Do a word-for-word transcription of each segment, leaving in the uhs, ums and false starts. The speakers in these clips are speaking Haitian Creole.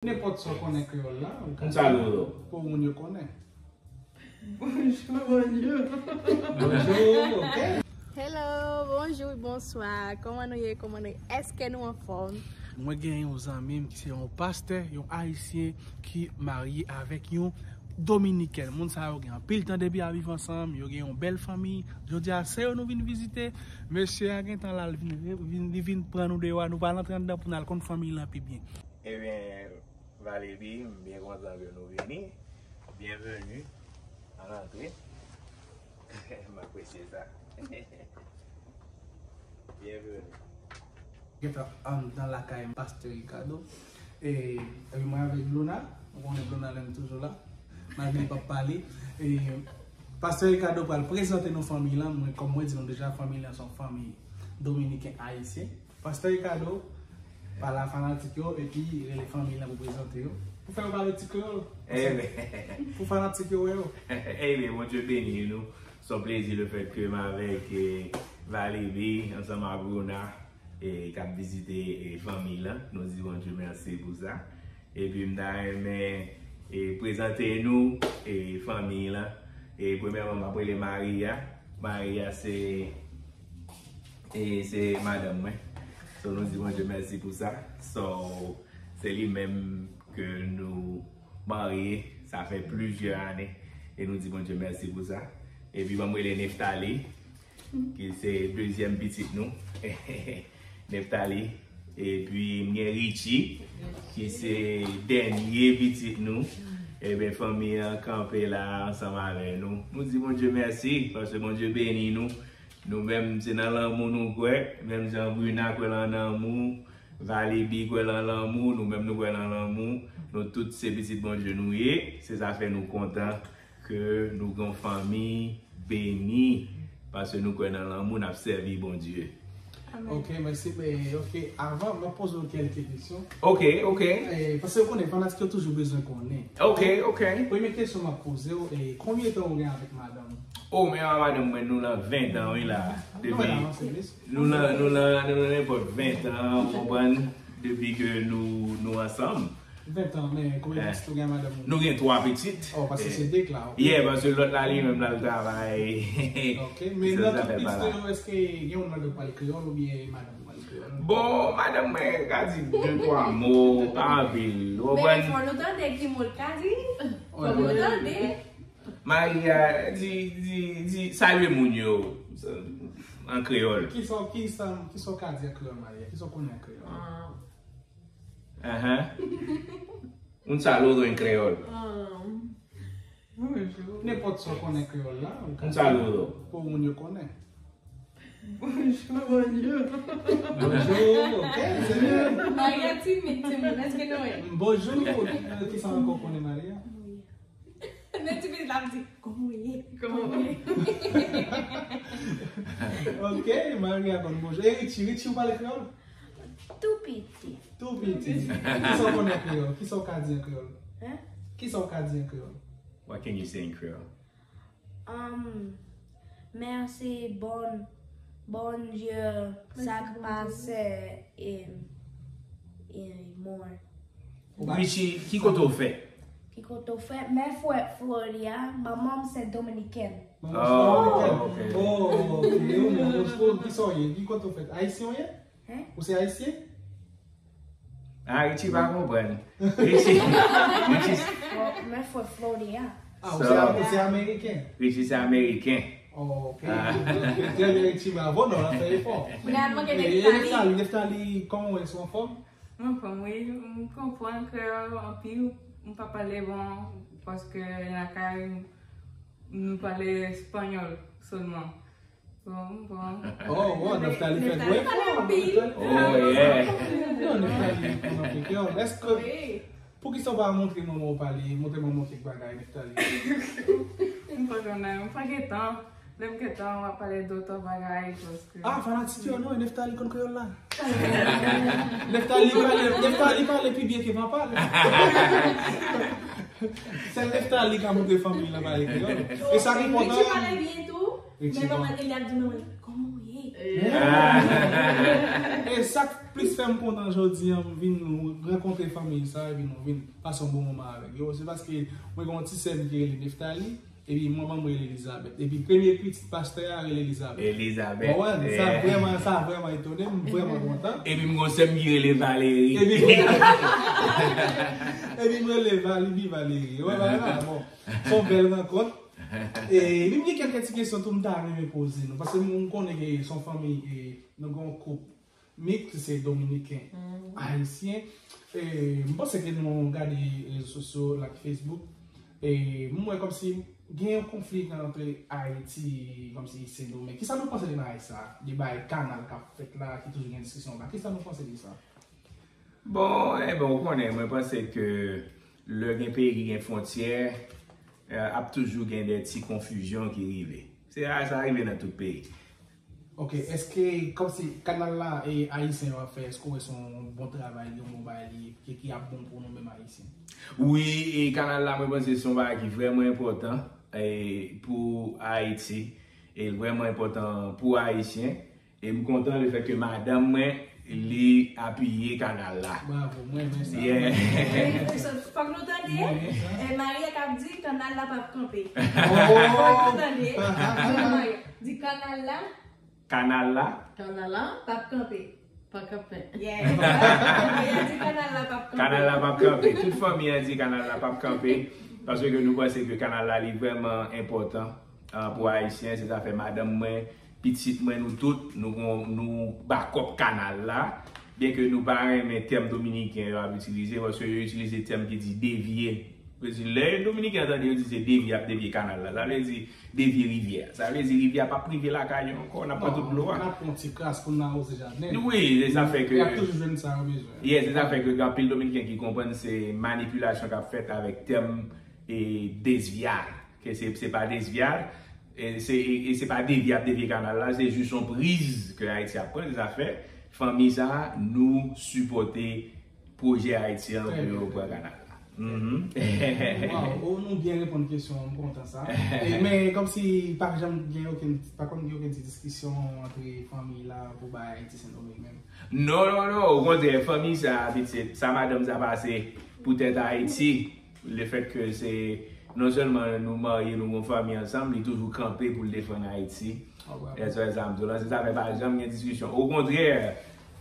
Nenpòt sa w konnen kreyòl la, ou ka di pou moun yo konnen. Bonjou. Bonjou, ok. Hello, bonjou, bonswa. Kòman nou ye? Kòman nou ye? Èske nou anfòm? Mwen gen yon zanmi m ki se yon pastè, yon ayisyen ki marye avèk yon dominikèn. Moun sa yo gen anpil tan depi y ap viv ansanm, yo gen yon bèl fanmi. Jodi a, se yo nou vin vizite. Mesye a gentan la, li vin, vin, li vin pran nou deyò a, nou pral antre anndan pou n al konn fanmi lan pi byen. Ebyen, Valebi, m byen kontan ke nou vini. Byenveni. Ann antre. M apresye sa. Byenveni. Gentan anndan lakay Pastè Ricardo. E, epi mwen avèk Blona. Ou konnen Blona menm toujou la. Malgre li p ap pale. E, Pastè Ricardo pral prezante nou fanmi lan. Mwen, kòm mwen di nou deja, fanmi lan se yon fanmi dominiken ayisyen. Pastè Ricardo, pale a fanatik yo, epi rele fanmi lan pou prezante yo. Pou fè yo pale ti kreyòl. Ebyen. Pou fanatik yo wè yo. Ebyen, Bondye beni nou. Se yon plezi le fèt ke m avèk, eh, Valebi, ansanm a Bruna, eh, k ap vizite, eh, fanmi lan. Nou di Bondye mèsi pou sa. Epi m ta renmen, eh, prezante nou, eh, fanmi lan. Eh, premyèman, m ap rele Maria. Maria se E se madanm mwen. So, nou di Bondye mèsi pou sa. So, se li menm ke nou marye, sa fè plizyè ane. E nou di Bondye mèsi pou sa. Epi, ban m rele Neftali, ki se dezyèm pitit nou. Neftali. Epi, m gen Richie, ki se dènye pitit nou. Ebyen, fanmi an kanpe la ansanm avè nou. Nou di Bondye mèsi, paske Bondye beni nou. Nou menm, se nan lanmou nou kwè. Menm jan Bruna kwè lan lanmou, Valebi kwè lan lanmou, nou menm nou kwè lan lanmou. Nou tout se pitit Bondye nou ye. Se sa fè nou kontan ke nou gen yon fanmi beni. Paske nou kwè nan lanmou, n ap sèvi Bondye. Amèn. Ok, mèsi. Men, ok, avan, m ap poze w kèlke kesyon. Ok, ok. Eh, paske w konnen, fanatik yo toujou bezwen konnen. Ok, ok. Premye kesyon m ap poze w, eh, konbyen tan w gen avèk madanm ou? Oh, men a madanm mwen, nou lan ven tan, wi, la. Depi, nou lan, nou lan, nou lan nenpòt ven tan, ou konprann? Depi ke nou, nou ansanm. Ven tan, men konbyen pitit ou gen madanm ou? Nou gen twa pitit. Oh, paske se de k la, ok. Yeah, paske lòt la, li menm, l al travay. Ok, men nan tout pitit ou yo, èske gen youn nan yo pale kreyòl oubyen madanm ou pale kreyòl? Bon, madanm mwen ka di de, twa mo, pa anpil. Ou konprann? Men fò nou tande ki mo l ka di. Fò nou tande. Maria, di, di, di, salye moun yo an kreyòl. Kisa, kisa, kisa w ka di an kreyòl, Maria? Kisa w konnen an kreyòl? Ah. Ahan. Un saludo en kreyòl. Ah. Bonjou. Nenpòt sa w konnen kreyòl la, ou ka di pou moun yo konnen. Bonjou. Bonjou. Bonjou, ok, se byen. Maria timid, timid. Èske nou wè? Bonjou, kisa ankò w konnen, Maria? Men ti pitit la ap di, kòman w ye? Kòman w ye? Ok, Maria konn bonjou. E Richie, Richie, ou pale kreyòl? Tou piti. Tou piti. Kisa w konnen kreyòl? Kisa w ka di an kreyòl? Hein? Kisa w ka di an kreyòl? What can you say in Creole? Um, mèsi, bon, Bondye, sa k pase, e, e more. Richie, ki kote w fèt? Ki kote w fèt? Mwen fèt Florida, manman m se dominikèn. Manman w se dominikèn? Oh, ok. Oh, ok. E ou menm, ou, ou, kisa w ye? Ki kote w fèt? Ayisyen w ye? Hein? Ou se ayisyen? Ah, Richie pa konprann. Richie, Richie. Flo-, mwen fèt Florida. Ah, ou se, ou se ameriken? Richie se ameriken. Oh, ok. Ah. Trè byen, Richie, bravo, non, w ap fè efò. Mwen al manke Neftali. E, e Neftali, Neftali, kòman w ye, w anfòm? Mwen anfòm, wi. M konprann kreyòl anpil. M pa pale bon, paske lakay, nou pale espanyòl sèlman. Bon, bon. Oh, wow, Neftali fè gwo efò. Neftali pale anpil. Oh, yeah. Non, Neftali konn anpil kreyòl. Èske, poukisa w pa montre manman w pale, montre manman w kèk bagay, Neftali? M pa konnen, m pa gen tan. Lè m gen tan, m ap pale de otan bagay, paske... Ah, fanatik yo, non, Neftali konn kreyòl la. Neftali pale, Neftali pale pi byen ke papa l. Sèl Neftali ka montre fanmi l nan pale kreyòl. E sa ki enpòtan. Richie pale byen tou, men manman l ap di manman l, kòman w ye? E sa k plis fè m kontan jodi a, m vin rankontre fanmi sa, epi nou vin pase yon bon moman avèk yo. Se paske mwen gen yon ti sè m ki rele Neftali, epi manman m rele Elizabeth. Epi premye pitit pastè a rele Elizabeth. Elizabeth. Ou konprann? Sa vrèman, sa vrèman etone m, m vrèman kontan. Epi m gen yon sè m ki rele Valérie. Epi, epi m rele Valibi Valérie. Ou konprann? Bon, se yon bèl rankont. E, epi m gen kèk ti kesyon tou m ta renmen poze nou. Paske m konnen ke se yon fanmi, e, nou gen yon koup miks, se dominiken, ayisyen. E, m panse ke nou gade rezo sosyo, like Facebook. E, m wè kòmsi gen yon konfli antre Ayiti, kòmsi Sendomeng. Kisa nou panse de bagay sa? De bagay kanal k ap fèt la, ki toujou gen diskisyon la. Kisa nou panse de sa? Bon, e bon, ou konnen, mwen panse ke lè gen peyi ki gen fwontyè, e, ap toujou gen de ti konfizyon ki rive. Se sa, sa rive nan tout peyi. Ok, èske, kòmsi kanal la e ayisyen yo ap fè, èske w wè se yon bon travay, yon bon bagay li, ki, ki ap bon pou nou menm ayisyen? Wi, e kanal la, mwen panse se yon bagay ki vrèman enpòtan, e, pou Ayiti, e vrèman enpòtan pou ayisyen. E m kontan lefètke madanm mwen, li apiye kanal la. Bravo, mwen renmen sa. Yeah. Fòk nou tande, e, Maria k ap di kanal la p ap kanpe. Fòk nou tande. Maria di kanal la. Kanal la. Kanal la. P ap kanpe. P ap kanpe. Yeah. Maria di kanal la p ap kanpe. Kanal la p ap kanpe. Tout fanmi an di kanal la p ap kanpe. Paske nou panse ke kanal la li vrèman enpòtan, ah, pou ayisyen. Se zafè madanm mwen, pitit mwen, nou tout, nou gon, nou bakòp kanal la. Byenke nou pa renmen tèm dominiken yo ap itilize, paske yo itilize tèm ki di devye. Yo di, lè dominiken an tande yo di se devye, ap devye kanal la. Sa vle di devye rivyè. Sa vle di rivyè a p ap rive lakay yo ankò, n ap pran tout dlo a. N ap pran ti kras pou n awoze jaden. Wi, se sa fè ke. Y ap toujou jwenn sa yo bezwen. Yeah, se sa fè ke gen anpil dominiken ki konprann se manipilasyon k ap fèt avèk tèm e dezyal. Ke se, se pa dezyal, e se, e, e se pa devye ap devye kanal la, se jis yon priz ke Ayiti ap pran, se sa fè fanmi sa a, nou sipòte pwojè Ayiti an pou yo pran kanal la. Mhm. Waw, ou, nou byen reponn kesyon an, m kontan sa. E, men kòmsi pa janm gen okenn, pa konn gen okenn ti diskisyon antre fanmi la pou bay Ayiti Sendomeng menm? Non, non, non, okontrè, fanmi sa, pitit, sa madanm sa pase poutèt Ayiti, lefètke se, non sèlman nou marye, nou gon fanmi ansanm, li toujou kanpe pou l defann Ayiti. Èske w wè sa m di w la? Se sa fè pa janm gen diskisyon. Okontrè,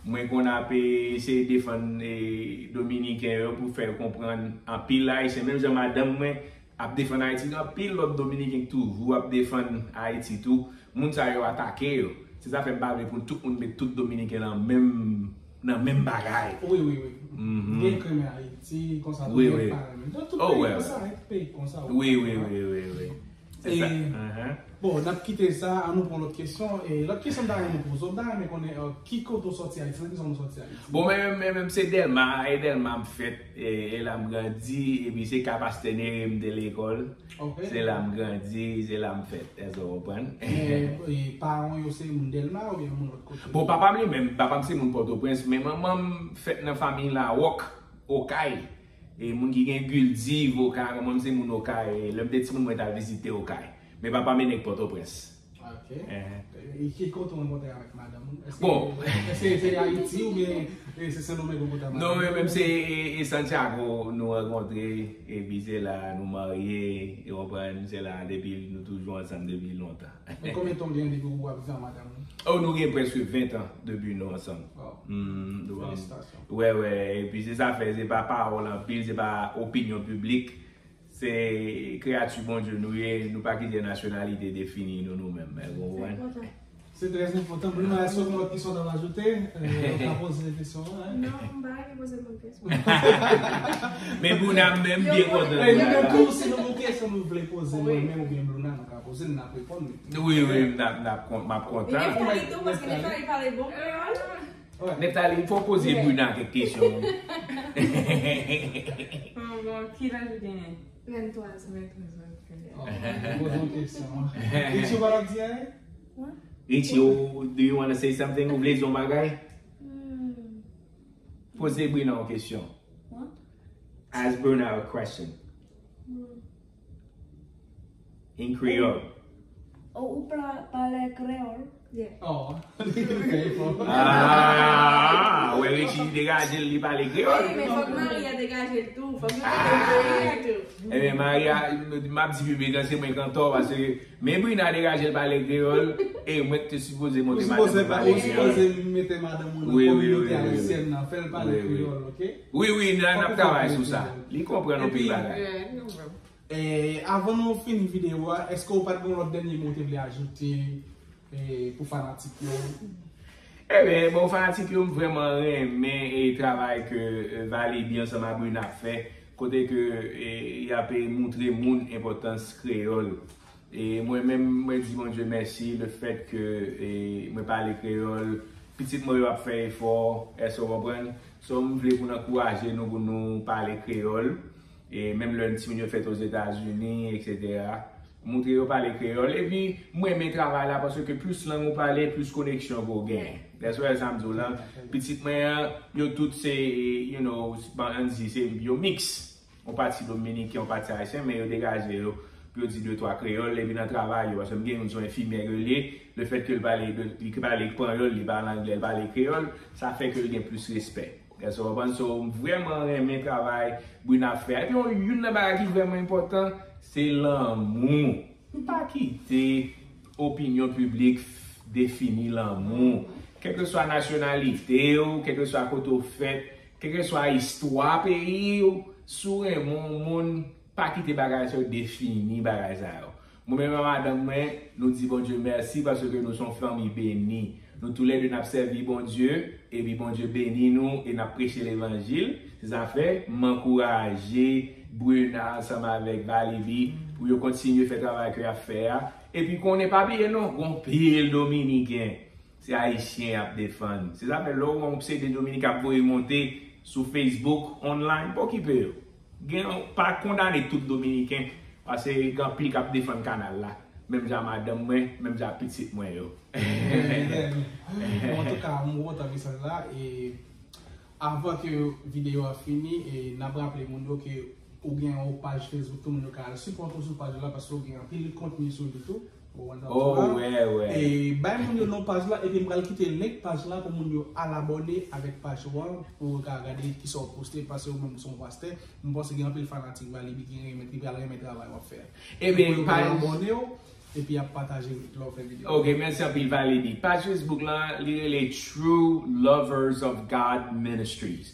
mwen konn ap, e, eseye defann, e, dominiken yo pou fè yo konprann anpil ayisyen. Menm jan madanm mwen ap defann Ayiti, gen anpil lòt dominiken ki toujou ap defann Ayiti tou. Moun sa yo atake yo. Se sa fè m pa vle pou tout moun met tout dominiken nan menm, nan menm bagay. Wi, wi, wi. Mhm. Gen k renmen Ayiti, konsa tou gen k pa renmen. Tout peyi konsa, tout peyi konsa. Wi, wi, wi, wi, wi. Se sa. Mhm. Bon, n ap kite sa, an nou pran lòt kesyon. E lòt kesyon m ta renmen poze w, m ta renmen konnen, e, ki kote w sòti Ayiti, nan ki zòn w sòti Ayiti? Bon, men, men, men, se Dèlma, e Dèlma m fèt, e, e la m grandi, epi se ka pastè Nere m te lekòl. Ok. Se la m grandi, se la m fèt. Èske w konprann? Men, e, paran w yo se moun Dèlma oubyen moun lòt kote? Bon, papa m li menm, papa m se moun Pòtoprens, men manman m fèt nan fanmi Lawòk, Okay. E moun ki gen Gildiv, Okay, manman m se moun Okay. Lè m te timoun, mwen t al vizite Okay. Men papa m e nèg Pòtoprens. Ok. E ki kote w rankontre avèk madanm ou? Èske, èske se Ayiti oubyen, e, se Sendomeng ou rankontre avèk madanm ou? Non, men, men se, e, e Santiago nou rankontre, epi se la nou marye, e w konprann, se la depi nou toujou ansanm depi lontan. Men konbyen tan w gen depi w ap viv ak madanm ou? Oh, nou gen prèske ven tan depi nou ansanm. Wow. Mm, nou an- Felisitasyon. Wè, wè, epi se sa fè, se pa pawòl anpil, se pa opinyon piblik. Se kreyati Bondye nou ye, nou pa kite nasyonalite defini nou, nou menm, ou konprann? Se trè enpòtan. Bruna, èske w gen lòt kesyon w ta ajoute? E, ou ka poze kesyon an, hein? Non, m pa renmen poze moun kesyon. Men Bruna, m menm byen kontan. E, nou menm tou, si nou gen kesyon nou vle poze mwen menm oubyen Bruna, nou ka poze l, n ap reponn li. Wi, wi, m ap, m ap kon-, m ap kontan. Li gen foli tou, paske li pale bon kreyòl. Neftali, fò w poze Bruna kèk kesyon. Bon, bon, ki laj ou genyen? Venntwa zan. Venntwa zan, ok. Oh, poze yon kesyon. Richie, w pa t ap di anyen? Richie, ou, do you wanna say something? Ou vle di yon bagay? Hmm. Poze Bruna yon kesyon. What? Ask Bruna a question. Hmm. In Creole. Oh, ou pa-, pale kreyòl? Yeah. Oh, li fè efò. Ah, wè Richie degaje l, li pale kreyòl. Wi, men fòk Maria degaje l tou. Fòk nou degaje l tou. Ebyen, Maria, m ap di piblik lan, se mwen k antò, paske men Brina degaje l pale kreyòl, e mwen k te sipoze montre madanm mwen pale kreyòl. Ou sipoze mete madanm ou nan kominote ayisyèn nan, fè l pale kreyòl, oke? Wi, wi, n ap travay sou sa. Li konprann anpil bagay. Yeah, li konprann. E, avan nou fini videyo a, èske w pa t gen yon lòt dènye mo w te vle ajoute, e, pou fanatik yo? Ebyen, bon, fanatik yo, m vrèman renmen, e, travay ke, e, Valebi ansanm a Bruna ap fè, kote ke, e, y ap, e, montre moun enpòtans kreyòl. E mwen menm, mwen di Bondye mèsi, le fèt ke, e, mwen pale kreyòl, pitit mwen yo ap fè efò, èske w konprann? So, m vle pou n ankouraje nou pou nou pale kreyòl. E menm lè timoun yo fèt Ozetazini, etsetera, montre yo pale kreyòl. Epi, mwen renmen travay la, paske plis lang ou pale, plis koneksyon ke w genyen. That's why sa m di w lan, pitit mwen an, yo tout se, you know, ban, ann di, se, yo miks. Yon pati dominiken, yon pati ayisyen, men yo degaje yo pou yo di de twa kreyòl, epi nan travay yo, paske m gen youn se yon enfimyè ke l ye, le fèt ke l pale, li pale panyòl, li pale anglè, li pale kreyòl, sa fè ke l gen plis respè. Èske w konprann? So, m vrèman renmen travay Bruna ap fè a. Epi yon, youn nan bagay ki vrèman enpòtan, se lanmou. Pa kite opinyon piblik defini lanmou. Kèlkeswa nasyonalite w, kèlkeswa kote w fèt, kèlkeswa istwa peyi w, si w renmen yon moun, pa kite bagay sa yo defini bagay sa yo. Mwen menm ak madanm mwen, nou di Bondye mèsi paske nou se yon fanmi beni. Nou toulède n ap sèvi Bondye, epi Bondye beni nou e n ap preche levanjil. Se sa fè, m ankouraje Bruna ansanm avèk Valebi pou yo kontinye fè travay ke y ap fè a. Epi konnen pa bliye non, gon pil Dominiken, se Ayisyen y ap defann. Se sa fè lè w wè yon pseudo Dominiken ap voye monte sou Facebook, online, pa okipe yo. Gen, pa kondane tout Dominiken, paske gen anpil k ap defann kanal la. Menm jan madanm mwen, menm jan pitit mwen yo. Bon, antouka, m kontan mesaj la, e avan ke videyo a fini, e n ap raple moun yo ke ou gen yon paj Facebook tou, moun yo ka al sipòte w sou paj la, paske ou gen anpil kontni sou li tou. Ou konn sa m di la? Oh, wè, wè. E bay moun yo non paj la, epi m pral kite link paj la pou moun yo al abòne avèk paj ou an, pou yo ka gade kisa w poste, paske ou menm ou se yon pastè. M panse gen anpil fanatik Valebi ki renmen, ki pral renmen travay w ap fè a. Ebyen, pou yo ka paj abòne w, epi y ap pataje lè w fè videyo. Ok, mèsi anpil, Valebi. Paj Facebook lan, li rele True Lovers of God Ministries.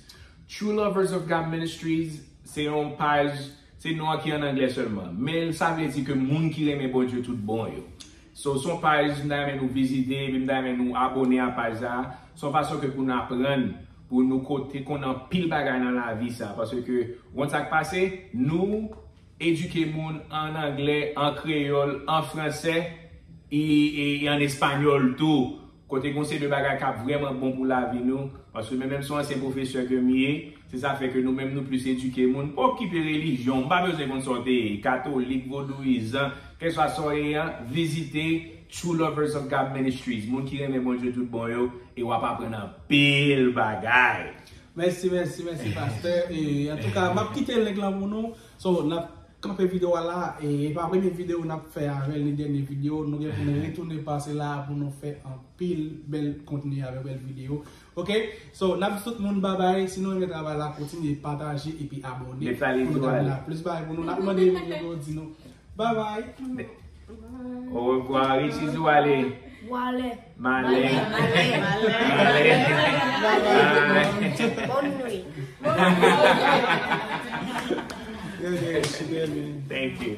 True Lovers of God Ministries, se yon paj, se non an ki an anglè sèlman. Men sa vle di ke moun ki renmen Bondye tout bon yo. So, se yon paj m ta renmen nou vizite, epi m ta renmen nou abòne a paj sa. Se yon fason ke pou n aprann, pou nou kote konn anpil bagay nan lavi sa. Paske, w konn sa k pase, nou edike moun an anglè, an kreyòl, an fransè, e, e, e an espanyòl tou. Kote gon seri de bagay k ap vrèman bon pou lavi nou. Paske mwen menm se yon ansyen pwofesè ke m ye, se sa fè ke nou menm nou plis edike moun. Pa okipe relijyon, m pa bezwen konn sa w te ye, katolik, vodouyizan, kèlkeswa sa w ye an, vizite True Lovers of God Ministries. Moun ki renmen Bondye tout bon yo, e w ap aprann anpil bagay. Mèsi, mèsi, mèsi, pastè. E, antouka, m ap kite link lan pou nou. So, n ap kanpe videyo a la. E, e pa premye videyo n ap fè avè l, ni dènye videyo. Nou gen pou nou retounen pase la pou nou fè anpil bèl kontni avèk bèl videyo. Ok? So, n ap di tout moun babay. Si nou renmen travay la, kontinye pataje epi abòne pou nou ka vin ak plis bagay pou nou. N ap mande moun yo di nou babay. Au revoir, Richie, ou ale? Wale. Male. Male. Male. Male. Bye. Bonne nuit. Thank you.